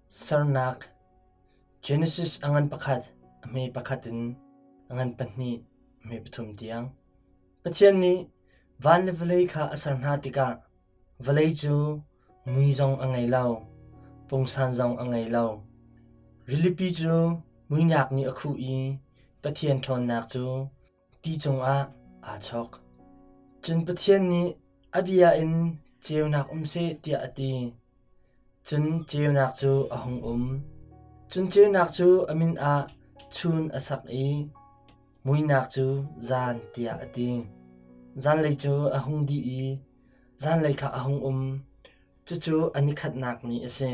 Sernak Genesis a ngan pakhat, a hme pakhat in a ngan pahnih, a hme pathum tiang. Pathian nih van le vawlei kha a ser hna tikah vawlei cu mui zong a ngei lo, pungsan zong a ngei lo. Rilipi cu muinak nih a khuh i Pathian ṭhawnnak cu ti cungah aa chawk. Cun Pathian nih a bia in ceunak um seh tiah a ti. Cun ceunak cu a hung um. Cun ceunak cu a min ah chun a sak i muinak cu zan tiah a ti. Zanlei cu a hung dih i zanlei kha a hung um. Cucu a nikhatnak ni a si.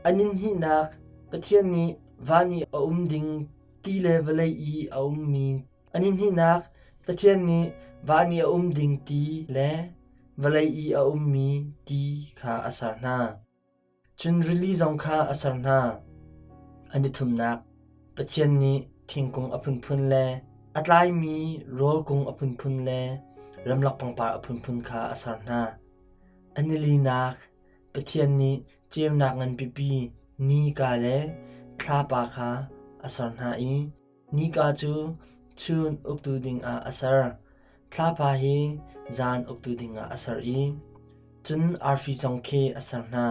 A ninhnihnak Pathian nih van i a um ding ti le vawlei i a ummi a ninhnihnak Pathian nih van i a um ding ti le vawlei i a ummi ti kha a ser hna. Cun rili zong kha a ser hna. A nithumnak Pathian nih thingkung a phunphun le a tlaimi rawl kung a phunphun le ramlak pangpar a phunphun kha a ser hna. A nilinak Pathian nih ceunak nganpipi nika le thlapa kha a ser hna i nika cu chun uktu dingah a ser. Thlapa hi zan uktu dingah a ser i cun arfi zong khi a ser hna.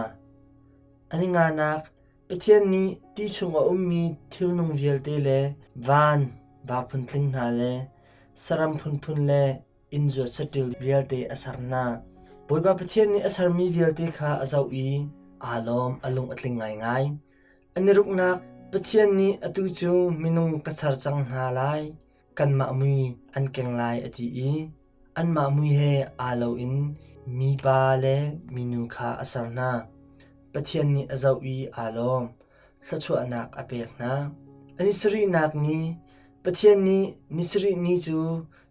A ninganak Pathian nih ti chung a ummi thilnung vialte le van va phuntling hna le saram phunphun le inn zuat saṭil vialte a ser hna. Bawipa Pathian nih a sermi vialte kha a zoh i aa lawm, a lung a tling ngaingai. An i ruknak Pathian nih atu cu minung ka ser cang hna lai, kanmah mui an keng lai a ti i anmah mui he aa lo in mipa le minu kha a ser hna. Pathian nih a zoh i aa lawm, thluachuahnak a pek hna. An i sarihnak ni Pathian nih ni sarih ni cu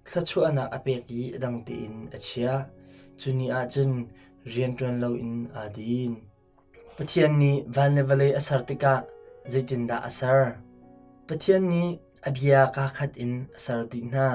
thluachuahnak a pek i a dang tein a chiah. Cu ni ah cun rianṭuan loin aa din. Pathian nih van le vawlei a ser tikah zeitindah a ser? Pathian nih a bia kaa khat in a ser dih hna.